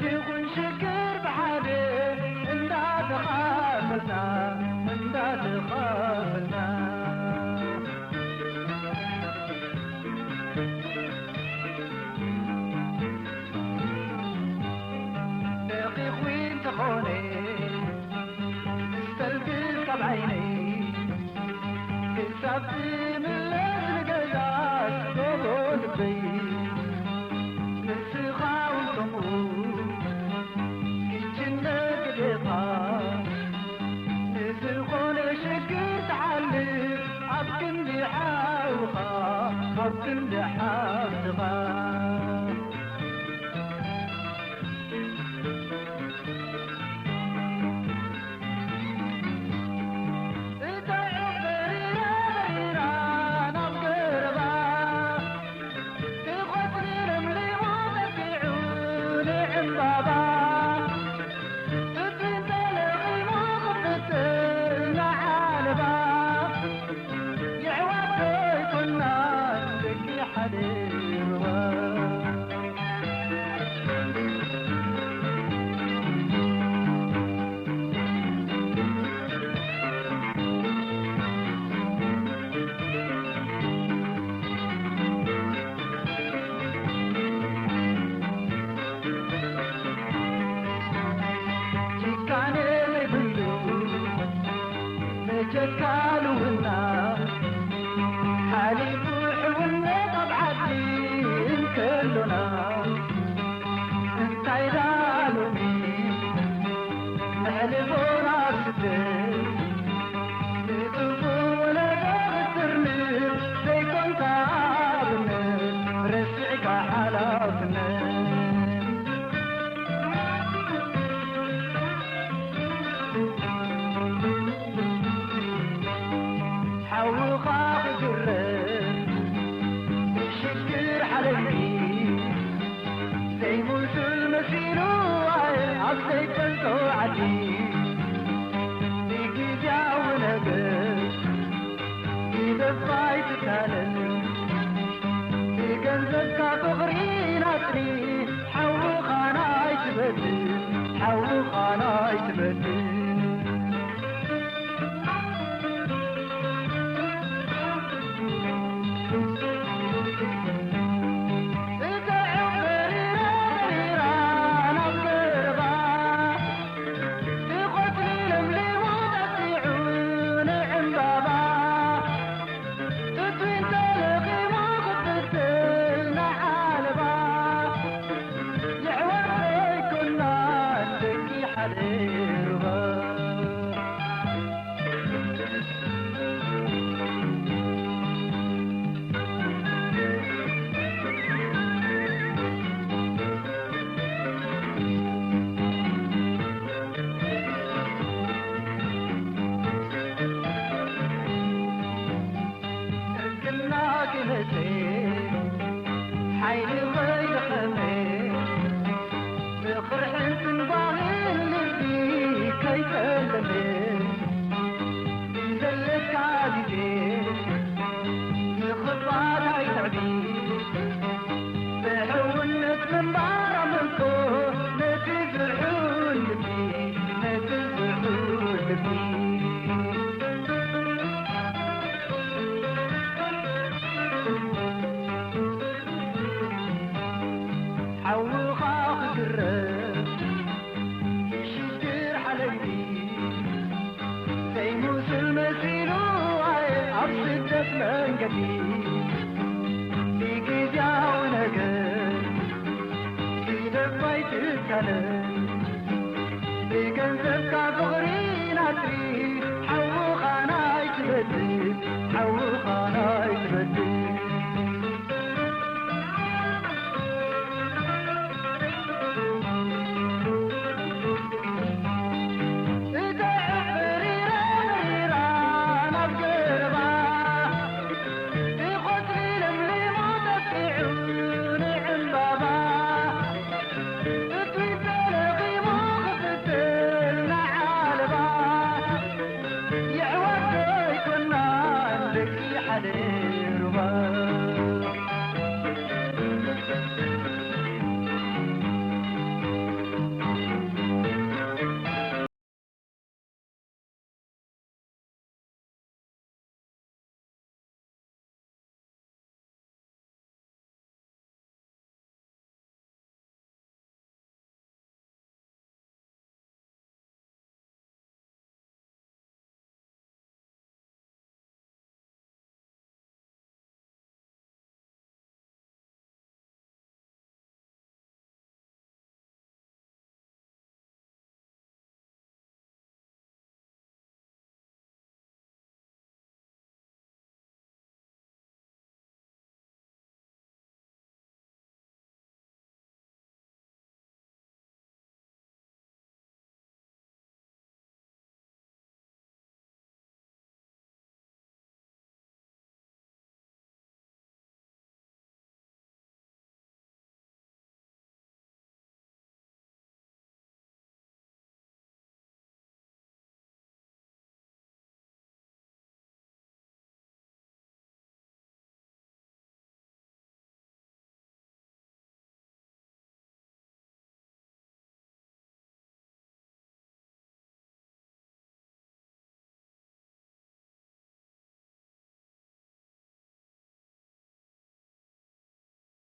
ይኹን ሽግር ብሓደ እንዳተኻፈልና፣ እንዳተኻፈልና። ደቂቑ እንተኾነ ዝፈልግል ካብ ዓይነይ፣ ክሳብ ትምለስ ንገዛ ጎቦ ልበይ። ንስኻ እውን ከምኡ ክትጭነቅ ግዴኻ፣ ንዝኾነ ሽግር ትሓልፍ ኣብ ክንዲ ሓውኻ፣ ኣብ ክንዲ ሓፍትኻ። እታ ዑፍ በሪራ በሪራ ናብ ገረባ፣ እቲ ቆጽሊ ለምሊሙ ጠፊዑ ንዕምባባ፣ እቲ ተለቒሙ ክፍትን ንዓለባ። የሕዋት ኣይኮናን ደቂ ሓደ ሩባ። ጭካኔ ዘይብሉ መቸካል ውና፣ ሓሊፉ ሕውነት ኣብ ዓዲ እንከሎና፣ እንታይ ደኣ ሎሚ ነዕልቦ ናብ ስደት፣ ንጥፉእ ወለዶ ክትርንፍ ዘይኮንካ ኣብነት፣ ረሲዕካ ሓላፍነት። ሓውኻ ክግረፍ ብሽግር ሓለንጊ፣ ዘይምሱል መሲሉ ኣብ ዘይፈልጦ ዓዲ፣ ብግዝያዊ ነገር ግደፋ ኣይትታለል። ብገንዘብካ ፍቕሪ ናጽሊ፣ ሓውኻና ኣይትበድል፣ ሓውኻና ኣይትበድል። እታ ዑፍ በሪራ በሪራ ናብ ገረባ፣ እቲ ቆጽሊ ለምሊሙ ጠጢዑ ንዕምባባ፣ ትትዊን ተለኺሙ ክፍትል ንዓለባ። የሕዋት ዘይኮና ደቂ ሓደ ሩባ። እርግና ክነተ ሓይሊ ኸይደኸመ፣ ብፍርሕን ትንባህን ልቢ ከይጸለመ፣ ብዘለካ ግዜ ምኽባር ኣይትዕቢ። ብሕውነት ምንባር ኣምልኮ ነቲ ዝሑል ልቢ፣ ነቲ ዝሑል ልቢ። ሓውኻ ክግረፍ ይሽግር ሓለንጊ፣ ዘይምሱል መሲሉ ኣብ ስደት መንገዲ፣ ብግዝያዊ ነገር ግደፍ ኣይትታለል።